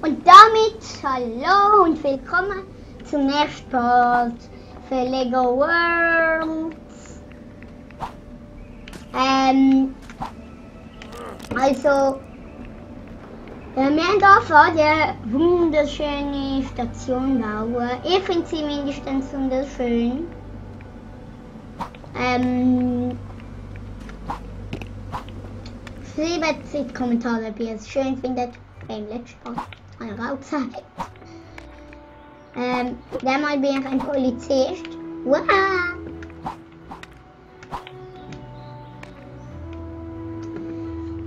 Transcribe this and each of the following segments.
Und damit hallo und willkommen zum nächsten Part für Lego Worlds. Also, wir haben da vor der wunderschöne Station bauen. Ich finde sie mindestens wunderschön. Schreibt es in die Kommentare, ob ihr es schön findet. Beim letzten Part habe ich auch gesagt. Diesmal bin ich ein Polizist. Wow!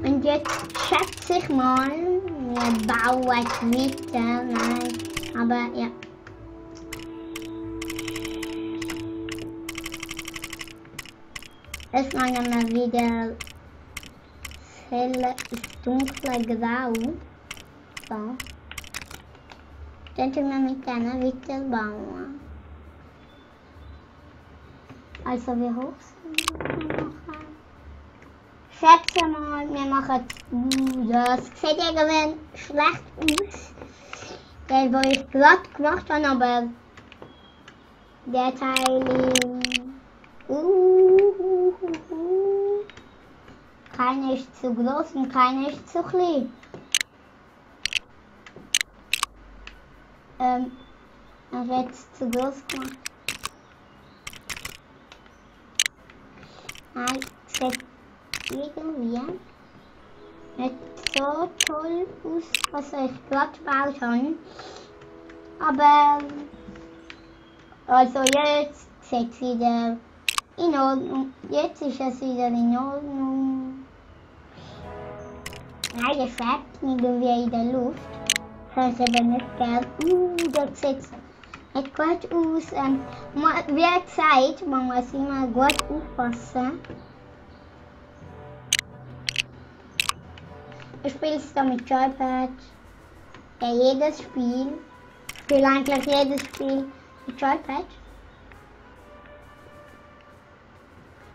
Und jetzt schätze ich mal, wir bauen weiter. Nein, aber ja. Erstmal nehmen wir wieder das helle, das dunkle Grau. So. Dann tun wir mit denen weiter bauen. Also wie hoch sind wir machen? Schätze mal, wir machen das sieht irgendwie schlecht aus. Der, wo ich glatt gemacht habe, aber der Teil keiner ist zu groß und keiner ist zu klein. Ich hätte es zu groß gemacht. Nein, es sieht irgendwie nicht so toll aus, was ich gerade gebaut habe. Aber also jetzt sieht es wieder in Ordnung. Jetzt ist es wieder in Ordnung. Nein, es schwebt irgendwie in der Luft. Das ist aber nicht gern. Das sieht nicht gut aus. Wie gesagt, man muss immer gut aufpassen. Ich spiele es da mit Joypad. Ja, jedes Spiel. Ich spiele eigentlich jedes Spiel mit Joypad.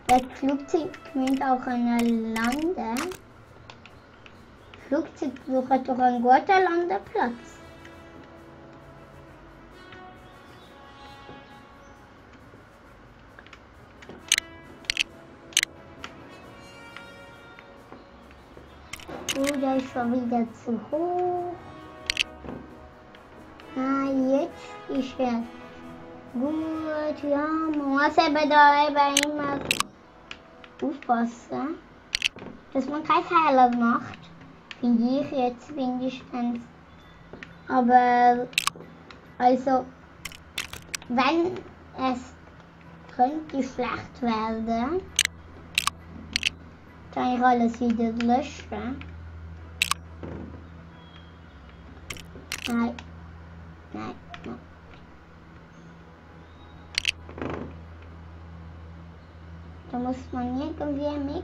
Das Flugzeug könnte auch landen. Flugzeug sucht doch einen guten Landeplatz. Der ist schon wieder zu hoch. Jetzt ist er gut. Ja, man muss eben da eben immer aufpassen, dass man keinen Fehler macht. Finde ich jetzt mindestens. Aber also, wenn es könnte schlecht werden, kann ich alles wieder löschen. Nein. Da muss man irgendwie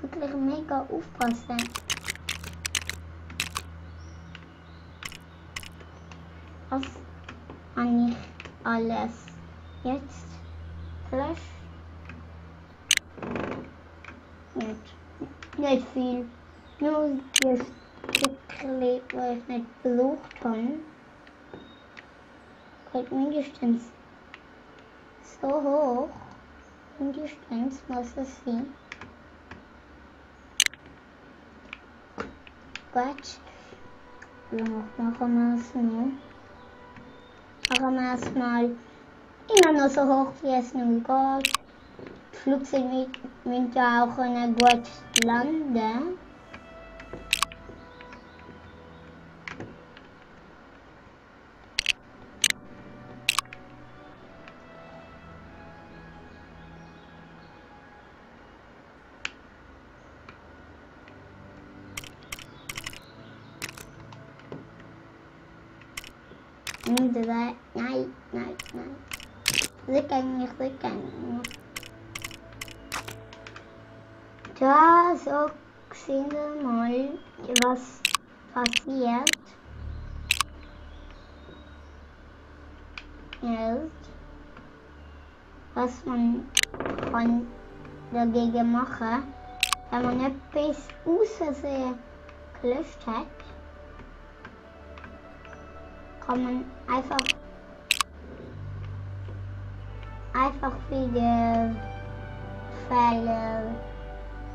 wirklich mega aufpassen. Was habe ich alles jetzt gelöscht? Nicht viel. Nur das Stückchen, was ich nicht gebraucht habe. Geht mindestens so hoch. Mindestens muss es sein. Gut. Machen wir es noch. Machen wir es mal immer noch so hoch, wie es nun geht. Das Flugzeug wird ja auch gut landen. Nein. Rückgängig. Da, so sehen wir mal, was passiert. Jetzt, was man kann dagegen machen, wenn man etwas aus Versehen gelöscht hat. kann man einfach wieder Pfeile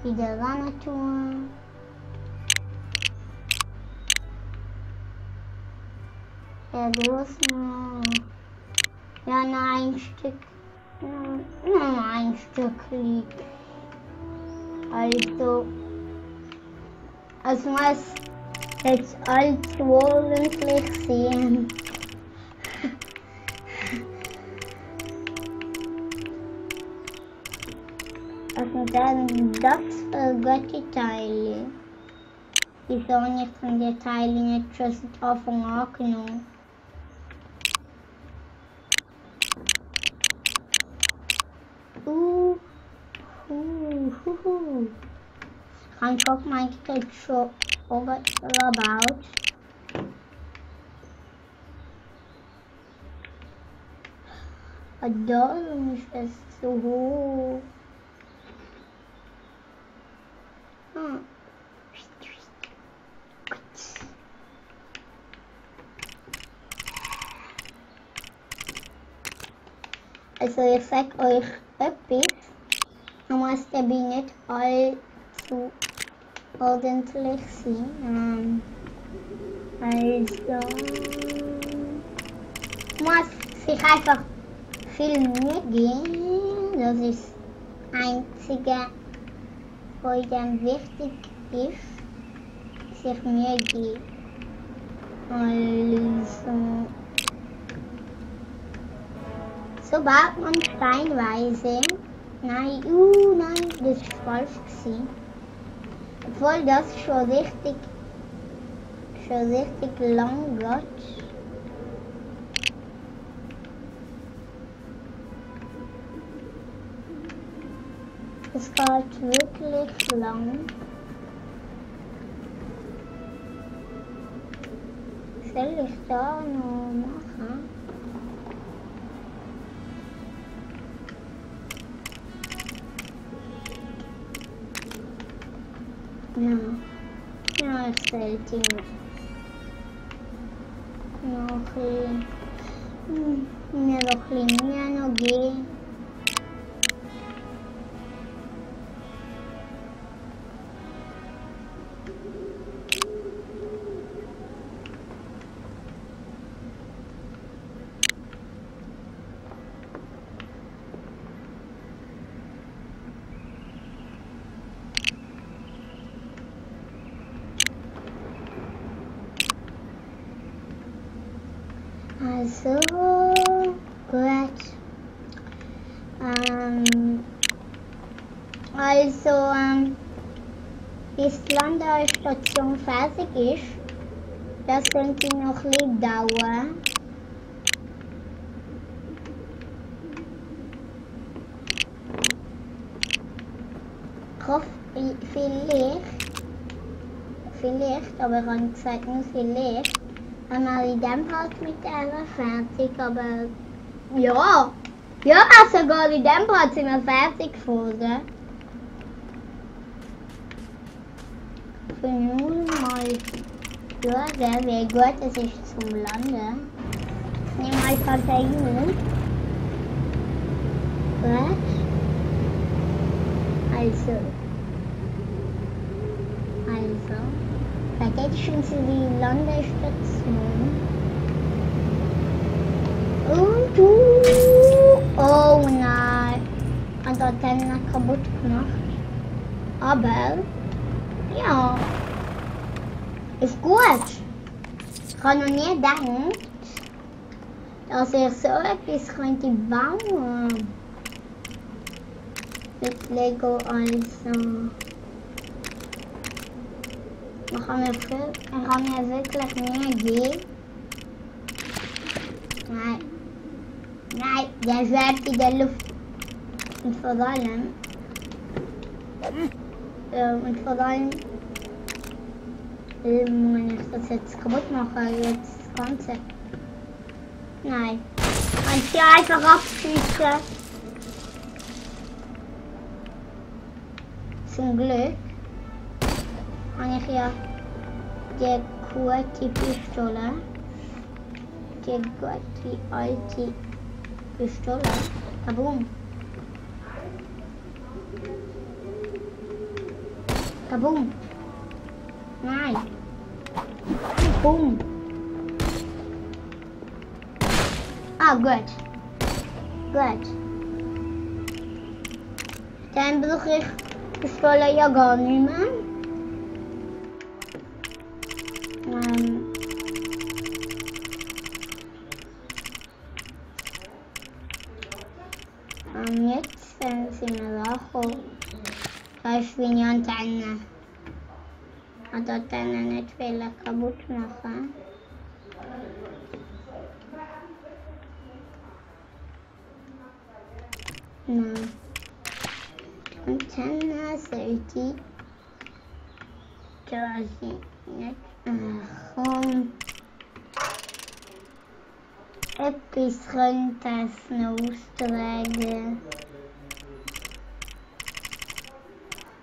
wieder ran tun. Ja, los noch. Ja, noch ein Stück. Nur ein Stück liegt. Also muss jetzt alles ordentlich sehen. Also dann das für die Teile. Wieso nicht von den Teilen nicht schon seit Anfang an genommen? Kann ich auch mein Kind schon overgebaut. Da ist es so hoch. Also ich sag euch etwas, man muss dabei nicht allzu ordentlich sein. Also muss sich einfach viel Mühe geben, das ist das Einzige, was dann wichtig ist, sich Mühe geben. Also so baut man steinweise. Nein, nein, das ist falsch gewesen. Obwohl das schon richtig lang geht. Es geht wirklich lang. Was soll ich da noch machen? Ja, ich sollte noch mir noch ein bisschen mehr noch gehen. Also, gut. Bis die Landestation fertig ist, das könnte noch ein bisschen dauern. Ich hoffe, vielleicht, aber ich habe gesagt, nur vielleicht. Und mal in dem Part mit der fertig, aber ja, sogar in dem Part sind wir fertig geworden. Für nun mal schauen, wie gut es ist zum Landen. Ich nehme einfach den Gut. Da geht schon zu die Landestation. Und oh nein, und hat dann kaputt gemacht. Aber ja, ist gut. Ich habe noch nie gedacht, dass ich so etwas könnte bauen. Mit Lego also. Man kann mir wirklich Mühe geben. Nein, der schwebt in der Luft. Und vor allem, wenn ich das jetzt kaputt mache, jetzt das Ganze. Nein, kann ich hier einfach abschießen. Zum Glück habe ich ja die gute Pistole. die alte Pistole. Kaboom. Kaboom. Nein. Boom. Ah, gut. Gut. Dann brauche ich die Pistole ja gar nicht mehr. Jetzt sind wir auch. Weißt du, wie die Antenne? Und die Antenne nicht viel kaputt machen. Nein. Die Antenne sollte quasi nicht. Komm. Etwas könnte es noch austragen.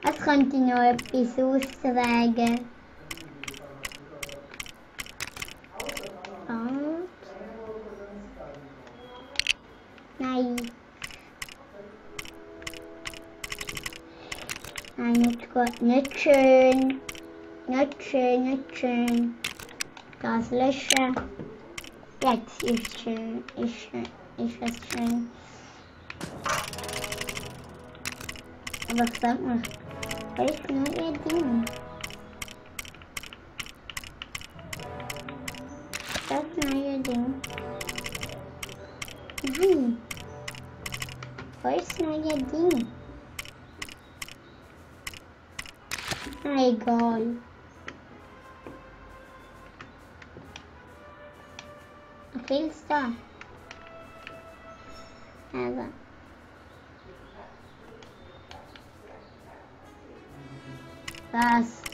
Es könnte noch etwas austragen. Und? Nein. Nein, nicht gut. Nicht schön. Nicht schön, nicht schön. Das löschen. Jetzt ist schön. Ist es schön. Aber sag mal, was ist neue Ding? Das neue Ding. Nein. Wo ist das neue Ding? Na egal. Viel ist da. Also. Was?